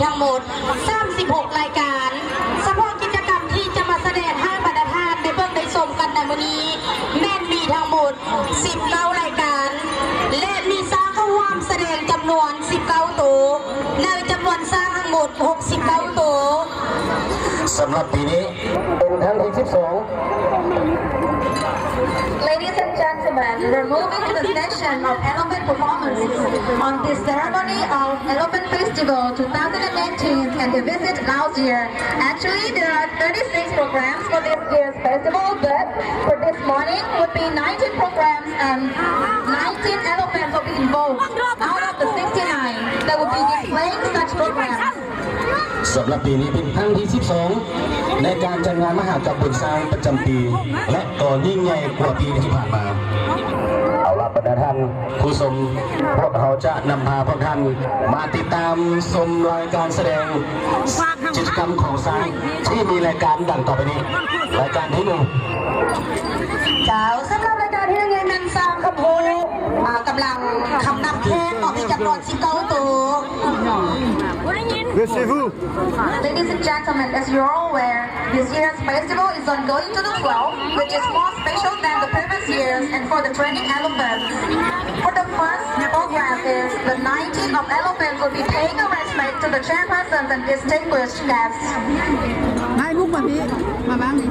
ທັງໝົດສາມສິບຫົກລາຍການ. ສະເພາະກິດຈະກຳທີ່ຈະມາສະແດງໃຫ້ບັນດາທ່ານໄດ້ເບິ່ງໄດ້ຊົມກັນໃນມື້ນີ້ ແມ່ນມີທັງໝົດສິບເກົ້າລາຍການ ແລະ ມີຊ້າງເຂົ້າຮ່ວມສະແດງຈຳນວນສິບເກົ້າໂຕ ໃນຈຳນວນຊ້າງທັງໝົດຫົກສິບເກົ້າໂຕ. ສຳລັບປີນີ້ເປັນຄັ້ງທີສິບສອງ. Ladies and gentlemen, we're moving to the session of elephant performance on this ceremony of Elephant Festival twenty eighteen and the visit last year. Actually, there are thirty-six programs for this year's festival, but for this morning would be nineteen programs and nineteen elephants will be involved out of the sixty-nine that will be displaying such programs. ສຳລັບປີນີ້ເປັນຄັ້ງທີສິບສອງ ໃນການຈັດງານມະຫະກຳບຸນຊ້າງປະຈຳປີ ແລະ ກໍຍິ່ງໃຫຍ່ກວ່າປີທີ່ຜ່ານມາ. ເອົາລະ ບັນດາທ່ານຜູ້ຊົມ, ພວກເຮົາຈະນຳພາພວກທ່ານມາຕິດຕາມຊົມລາຍການສະແດງກິດຈະກຳຂອງຊ້າງທີ່ມີລາຍການດັ່ງຕໍ່ໄປນີ້. ລາຍການທີໜຶ່ງ. ເຈົ້າ, ສຳລັບລາຍການທີໜຶ່ງແມ່ນຊ້າງຄຳພູ ອ່າ ກຳລັງຄຳນັບແຂກເນາະ ມີຈຳນວນສິບເກົ້າໂຕ. Ladies and gentlemen, as you're all aware, this year's festival is on going to the twelfth, which is more special than the previous years, and for the training elephants. For the first program is the nineteen of elephants will be paying a respect to the chairpersons and distinguished guests. ຖ່າຍຮູບມາພີ້ ມາວາງນີ້.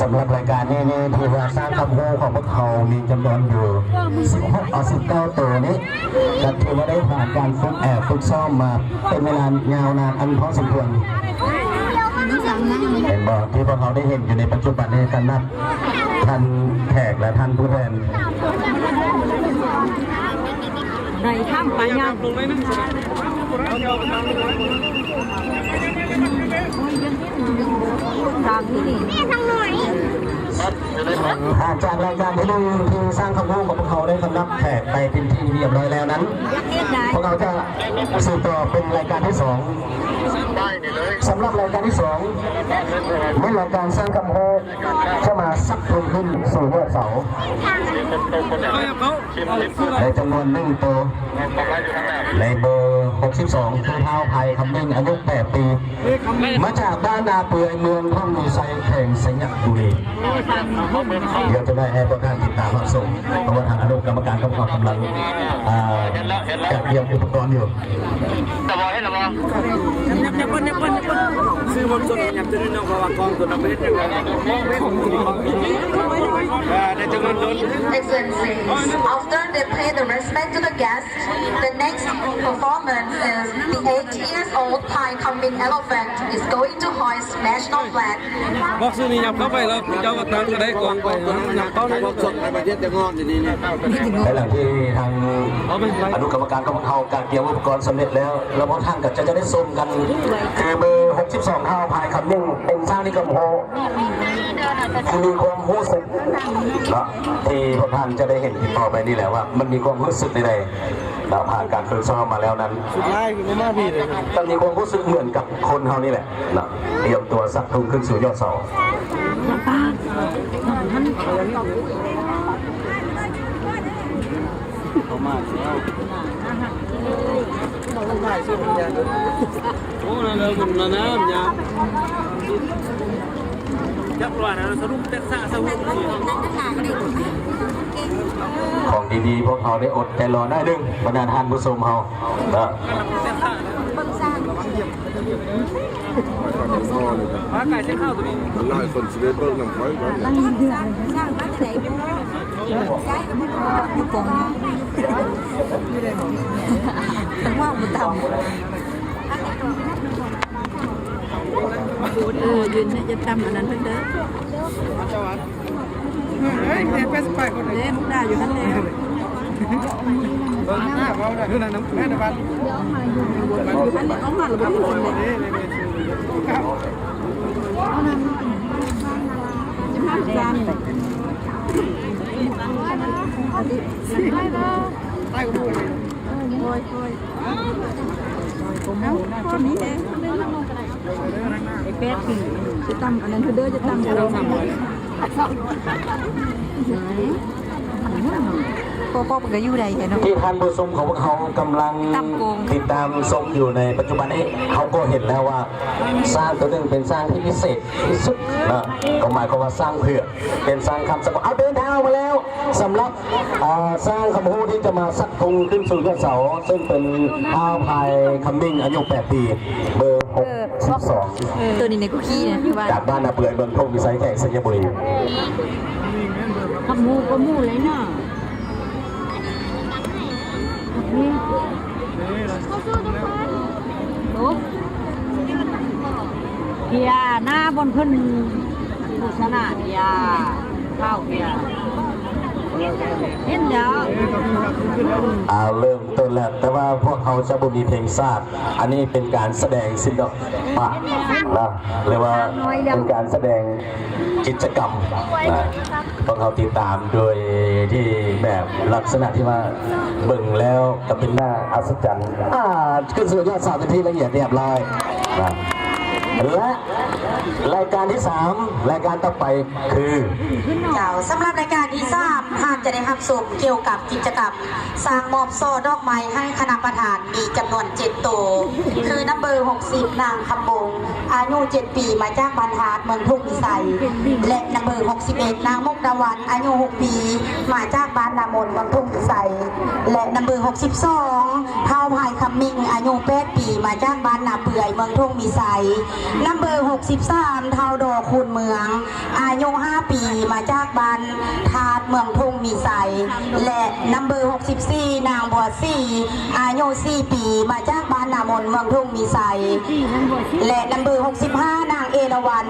ສຳລັບລາຍການນີ້ນີ້ ຖືວ່າຊ້າງຄຳພູຂອງພວກເຮົາມີຈຳນວນຢູ່ສິບຫົກ ເອົາ ສິບເກົ້າໂຕນີ້ ກໍຖືວ່າໄດ້ຜ່ານການຝຶກແອບຝຶກຊ້ອມມາເປັນເວລາຍາວນານອັນພໍສົມຄວນ. ເຫັນບໍ່ ທີ່ພວກເຮົາໄດ້ເຫັນຢູ່ໃນປັດຈຸບັນນີ້ ກໍນັບທ່ານແຂກ ແລະ ທ່ານຜູ້ແທນ. ໄດ້ທາງໄປງານ ທາງນີ້ນີ້ ຫາກຈາກລາຍການທີໜຶ່ງ ທີ່ຊ້າງຄຳພູຂອງພວກເຮົາໄດ້ຄຳນັບແຂກໄປເປັນທີ່ຮຽບຮ້ອຍແລ້ວນັ້ນ, ພວກເຮົາຈະສືບຕໍ່ເປັນລາຍການທີສອງ. ສຳລັບລາຍການທີສອງ ແມ່ນລາຍການຊ້າງຄຳພູ ຈະມາຊັກທຸງຂຶ້ນສູ່ຍອດເສົາ ໃນຈຳນວນໜຶ່ງໂຕ ໃນເບີຫົກສິບສອງ ຄືທ້າວ ໄພຄຳເມັ້ງ ອາຍຸແປດປີ ມາຈາກບ້ານນາເປືອຍ ເມືອງທອງມີໄຊ ແຂວງໄຊຍະບູລີ. ດຽວຈະໄດ້ໃຫ້ພວກທ່ານຕິດຕາມຮັບຊົມ ເພາະວ່າທາງອະນຸກຳມະການຂອງເຮົາກຳລັງ ອ່າ ຈັດກຽມອຸປະກອນຢູ່. ຊື້ໝົດສົດຫຍັບຈະໄດ້ນ້ອງ ເພາະວ່າກອງຕົວນັ້ນເຮັດຫຍັງໄດ້ ເອີ ໄດ້ຈຳນວນດົນ. Excellencies, after they pay the respect to the guests, the next performance is the eighty years old Thai Khaming elephant is going to hoist national flag. ບອກຊື່ນີ້ຫຍັບເຂົ້າໄປແລ້ວ ເຈົ້າກໍຕັ້ງກໍໄດ້ກອງໄປ ຫຍັບເຂົ້າໃນ ໃນຫຼັງທີ່ທາງ ເອົາໄປ ອະນຸກຳມະການຂອງເຮົາກະກຽມອຸປະກອນສຳເລັດແລ້ວ ແລ້ວພວກທ່ານກໍຈະ ຈະໄດ້ຊົມກັນ ຄືເບີຫົກສິບສອງ ທ້າວພາຍຄຳເມັ້ງ ເປັນຊ້າງທີ່ກຳໂພທີ່ມີຄວາມຮູ້ສຶກເນາະ ທີ່ພວກທ່ານຈະໄດ້ເຫັນຕໍ່ໄປນີ້ແຫຼະວ່າ ມັນມີຄວາມຮູ້ສຶກໃດໆ ເນາະ ຜ່ານການຝຶກຊ້ອມມາແລ້ວນັ້ນ ສຸດທ້າຍຄືບໍ່ມາພີ້ເລີຍ ກໍມີຄວາມຮູ້ສຶກເໝືອນກັບຄົນເຮົານີ້ແຫຼະເນາະ ຕຽມຕົວສັກທຸງຂຶ້ນສູ່ຍອດເສົາ. ເຂົ້າມາແລ້ວ ໂອ້ ນັ້ນແຫຼະ ມັນນ້ຳຍາ ຈັກວ່ານະ ສະຫຼຸບແຕກສະ ສະຫຼຸບ ຂອງດີໆ ພວກເຮົາໄດ້ອົດໃຈລໍໜ້ອຍໜຶ່ງ ບັນດາທ່ານຜູ້ຊົມເຮົາ ເອີ ປາໄກ່ໃສ່ເຂົ້າຕົວນີ້ ຫຼາຍຄົນຊິໄດ້ເບິ່ງນຳຂ້ອຍເນາະ ເອີ ຢືນເນຍ ຢ່າຕຳອັນນັ້ນເພິ່ນເດີ ເດ້ ມຸກດາຢູ່ຫັ້ນແຫຼະ ຢູ່ຫັ້ນແຫຼະ ອອກມາແລ້ວບໍ່ໄດ້ຄົນເດ້ ສິບຫ້າ ສິບສາມ ໂອ້ຍ ໂອ້ຍ ເອົ້າ ພໍມີແຮງ ໄອ້ແປດ ຊິຕຳອັນນັ້ນເດີ ຈະຕຳຄົນລະສາມຮ້ອຍ. ພໍໆ ມັນກໍຢູ່ໄດ້ແຫຼະເນາະ ທີ່ທ່ານຜູ້ຊົມຂອງພວກເຮົາກຳລັງ ຕຳໂກງ ຕິດຕາມຊົມຢູ່ໃນປັດຈຸບັນນີ້ ເຮົາກໍເຫັນແລ້ວວ່າຊ້າງຕົວໜຶ່ງເປັນຊ້າງທີ່ພິເສດທີ່ສຸດນະ ກໍໝາຍຄວາມວ່າຊ້າງເຜືອກ ເປັນຊ້າງຄຳສະເພາະ ເອົາ ເດີນທາງອອກມາແລ້ວ ສຳລັບ ອ່າ ຊ້າງຄຳໂຮທີ່ຈະມາສັກທຸງຂຶ້ນສູ່ຍອດເສົາ ເຊິ່ງເປັນທ້າວພາຍຄຳມິງ ອາຍຸແປດປີ ເບີຫົກສິບສອງ ເອີ ຕົວນີ້ໃນກຸຄີນະ ຈາກບ້ານນາເປືອຍ ເມືອງທົ່ງວິໄຊ ແຂວງໄຊຍະບູລີ. ຄຳໂຮກໍໝູ່ເລີຍນະ. ເພຍໜ້າບ່ອນເພິ່ນໂຄສະນາ ເພຍ ຂ່າວເພຍ ເຫັນແລ້ວ ອ່າ ເລີ່ມຕົ້ນແລ້ວ ແຕ່ວ່າພວກເຮົາຈະບໍ່ມີເພງຊາດ ອັນນີ້ເປັນການສະແດງສິລະປະນະ ຫຼືວ່າເປັນການສະແດງ ກິດຈະກຳນະ ພວກເຮົາຕິດຕາມໂດຍທີ່ແບບລັກສະນະທີ່ວ່າເບິ່ງແລ້ວກໍເປັນໜ້າອັດສະຈັນ ອ່າ ຂຶ້ນສູ່ຍອດເສົາເປັນທີ່ລະອຽດຮຽບຮ້ອຍນະ ແລະ ລາຍການທີສາມ ລາຍການຕໍ່ໄປຄື ເຈົ້າ ສຳລັບລາຍການທີສາມ ທ່ານຈະໄດ້ຮັບຊົມກ່ຽວກັບກິດຈະກຳ ຊ້າງມອບຊ່ອດອກໄມ້ໃຫ້ຄະນະປະທານ ມີຈຳນວນເຈັດໂຕ ຄືນຳເບີຫົກສິບ ນາງຄຳວົງ ອາຍຸເຈັດປີ ມາຈາກບ້ານທາດ ເມືອງທົ່ງວິໄຊ ແລະ ນຳເບີຫົກສິບເອັດ ນາງມຸກດາວັນ ອາຍຸຫົກປີ ມາຈາກບ້ານນາມົນ ເມືອງທົ່ງວິໄຊ ແລະ ນຳເບີຫົກສິບສອງ ທ້າວພາຍຄຳມິງ ອາຍຸແປດປີ ມາຈາກບ້ານນາເປືອຍ ເມືອງທົ່ງວິໄຊ ນຳເບີຫົກສິບສາມ ທ້າວດໍຄູນເມືອງ ອາຍຸຫ້າປີ ມາຈາກບ້ານທາດ ເມືອງທົ່ງມີໄຊ ແລະ ນຳເບີຫົກສິບສີ່ ນາງບົວສີ ອາຍຸສີ່ປີ ມາຈາກບ້ານນາມົນ ເມືອງທົ່ງມີໄຊ ແລະ ນຳເບີຫົກສິບຫ້າ ນາງເອລາວັນ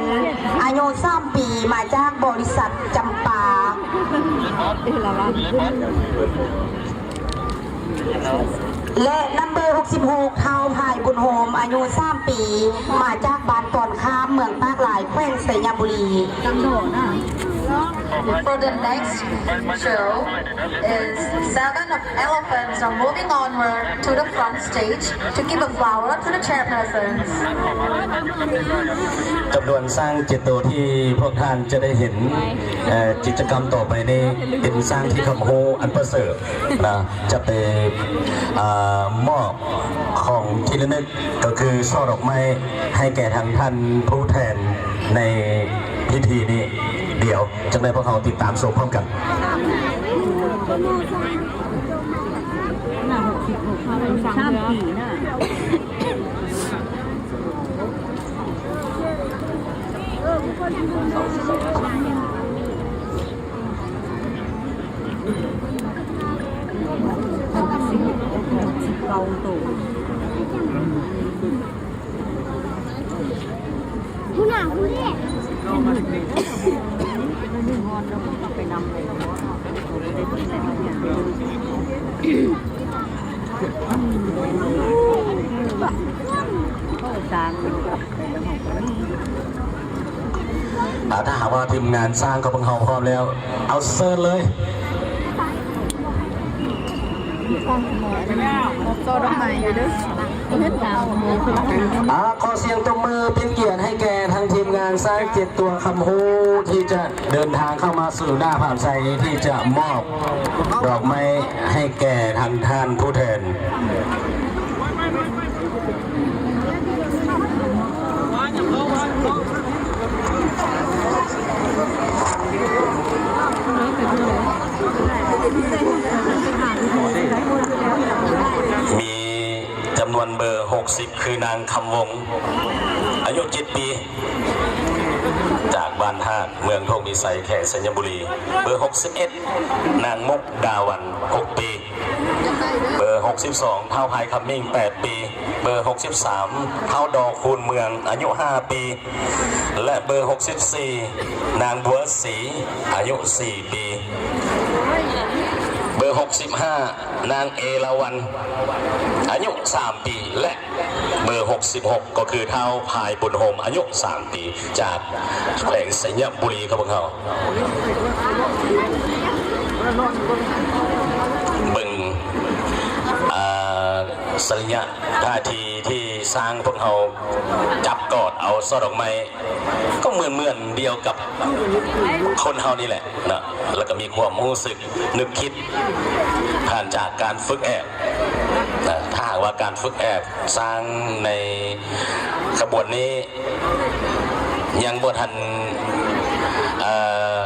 ອາຍຸສາມປີ ມາຈາກບໍລິສັດຈຳປາ. ແລະ ນຳເບີຫົກສິບຫົກ ທ້າວພາຍບຸນໂຮມ ອາຍຸສາມປີ ມາຈາກບ້ານຕອນຂ້າມ ເມືອງປາກລາຍ ແຂວງໄຊຍະບູລີ. For the next show is seven of elephants are moving onward to the front stage to give a flower to the chairpersons. ຈຳນວນຊ້າງເຈັດໂຕທີ່ພວກທ່ານຈະໄດ້ເຫັນ ເອີ ກິດຈະກຳຕໍ່ໄປນີ້ເປັນຊ້າງທີ່ຄຳໂຮອັນປະເສີດນະ ຈະໄປ ເອີ ມອບຂອງທີ່ລະນຶກ ກໍຄືຊ່ອດອກໄມ້ໃຫ້ແກ່ທາງທ່ານຜູ້ແທນໃນພິທີນີ້. ດຽວຈັ່ງໃດພວກເຮົາຕິດຕາມຊົມພ້ອມກັນ. ສາມປີນະ. ເກົ້າໂຕ. ຜູ້ໜ້າຜູ້ແລກ ອ່າ ຖ້າຫາກວ່າທີມງານຊ້າງຂອງພວກເຮົາພ້ອມແລ້ວ ເອົາ ເຊີນເລີຍ. ອ່າ ຂໍສຽງຕົບມືເປັນກຽດໃຫ້ແກ່ທາງທີມງານຊ້າງເຈັດຕົວຄຳໂຮ ທີ່ຈະເດີນທາງເຂົ້າມາສູ່ໜ້າຜານໄຊ ທີ່ຈະມອບດອກໄມ້ໃຫ້ແກ່ທາງທ່ານຜູ້ແທນ. ມີຈຳນວນເບີຫົກສິບ ຄືນາງຄຳວົງ ອາຍຸເຈັດປີ ຈາກບ້ານທາດ ເມືອງທົ່ງວິໄຊ ແຂວງໄຊຍະບູລີ, ເບີຫົກສິບເອັດ ນາງມຸກດາວັນ ຫົກປີ. ເບີຫົກສິບສອງ ທ້າວພາຍຄຳມິງ ແປດປີ, ເບີຫົກສິບສາມ ທ້າວດໍຄູນເມືອງ ອາຍຸຫ້າປີ ແລະ ເບີຫົກສິບສີ່ ນາງບົວສີ ອາຍຸສີ່ປີ, ເບີຫົກສິບຫ້າ ນາງເອລາວັນ ອາຍຸສາມປີ ແລະ ເບີຫົກສິບຫົກ ກໍຄືທ້າວພາຍບຸນໂຮມ ອາຍຸສາມປີ ຈາກແຂວງໄຊຍະບູລີຂອງພວກເຮົາ. ເບິ່ງ ອ່າ ສະລິຍະທ່າທີທີ່ຊ້າງພວກເຮົາຈັບກອດເອົາຊ່ອດອກໄມ້ ກໍເໝືອນໆດຽວກັບຄົນເຮົານີ້ແຫຼະເນາະ ແລ້ວກໍມີຄວາມຮູ້ສຶກນຶກຄິດ ຜ່ານຈາກການຝຶກແອບນະ. ຖ້າຫາກວ່າການຝຶກແອບຊ້າງໃນຂະບວນນີ້ ຍັງບໍ່ທັນ ເອີ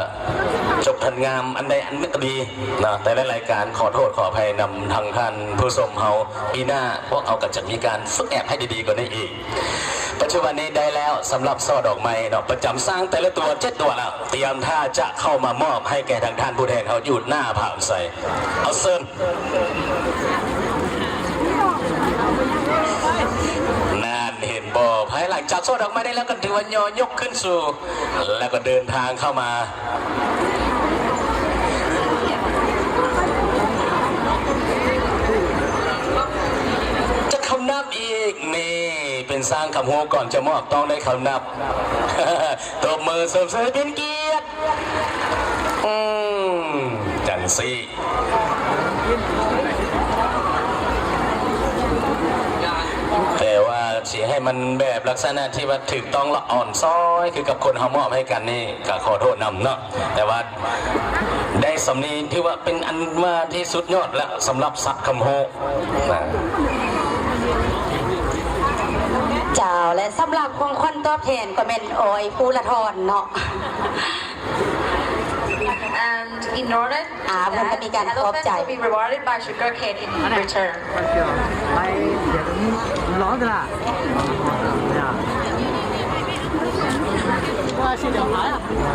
ຈົບທັນງາມອັນໃດອັນໜຶ່ງກໍດີເນາະ ແຕ່ລະລາຍການຂໍໂທດຂໍອະໄພນຳທາງທ່ານຜູ້ຊົມເຮົາ. ປີໜ້າພວກເຮົາກໍຈະມີການຝຶກແອບໃຫ້ດີໆກວ່ານີ້ອີກ. ປັດຈຸບັນນີ້ໄດ້ແລ້ວສຳລັບຊ່ອດອກໄມ້ເນາະ ປະຈຳຊ້າງແຕ່ລະຕົວ ເຈັດຕົວແລ້ວ ຕຽມທ່າຈະເຂົ້າມາມອບໃຫ້ແກ່ທາງທ່ານຜູ້ແທນເຮົາຢູ່ໜ້າພາວິໄຊ. ເອົາເຊີນ. ນັ້ນ ເຫັນບໍ່? ພາຍຫຼັງຈັບຊ່ອດອກໄມ້ໄດ້ແລ້ວ ກໍຖືວ່າຍໍຍົກຂຶ້ນສູ່ ແລ້ວກໍເດີນທາງເຂົ້າມາ ຈະຄຳນັບອີກ. ນີ້ເປັນຊ້າງຄຳຮູ້ ກ່ອນຈະມອບຕ້ອງໄດ້ຄຳນັບ. ຕົບມືຊົມເຊີຍເປັນກຽດ. ອືມ ຈັ່ງຊີ້ ແຕ່ວ່າຊິໃຫ້ມັນແບບລັກສະນະທີ່ວ່າຖືກຕ້ອງ ລະອ່ອນຊ້ອຍ ຄືກັບຄົນເຮົາມອບໃຫ້ກັນນີ້ ກໍຂໍໂທດນຳເນາະ ແຕ່ວ່າໄດ້ສ່ຳນີ້ຖືວ່າເປັນອັນວ່າທີ່ສຸດຍອດແລ້ວ ສຳລັບສັດຄຳຮູ້ນະ. ເຈົ້າ ແລະ ສຳລັບຂອງຂວັນຕອບແທນກໍແມ່ນອ້ອຍພູລະທອນເນາະ. And in order ອ່າ ເພິ່ນກໍມີການຂອບໃຈ elephants will be rewarded by sugar cane in return.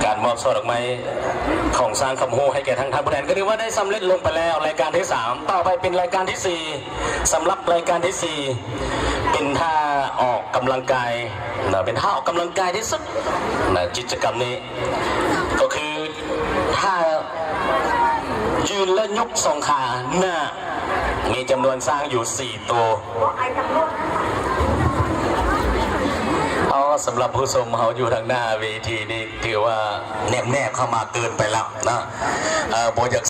ການມອບຊ່ອດອກໄມ້ຂອງຊ້າງຄຳຮູ້ໃຫ້ແກ່ທາງທ່ານຜູ້ແທນ ກໍຖືວ່າໄດ້ສຳເລັດລົງໄປແລ້ວ ລາຍການທີສາມ. ຕໍ່ໄປເປັນລາຍການທີສີ່ ສຳລັບລາຍການທີສີ່ ເປັນທ່າອອກກຳລັງກາຍນະ ເປັນທ່າອອກກຳລັງກາຍທີ່ສຸດນະ ກິດຈະກຳນີ້ ກໍຄືທ່າຢືນ ແລະ ຍົກສອງຂາໜ້າ ມີຈຳນວນຊ້າງຢູ່ສີ່ໂຕ. ອໍ ສຳລັບຜູ້ຊົມເຮົາຢູ່ທາງໜ້າເວທີນີ້ ຖືວ່າແນບໆເຂົ້າມາເກີນໄປແລ້ວເນາະ ເອີ ບໍ່ຢາກ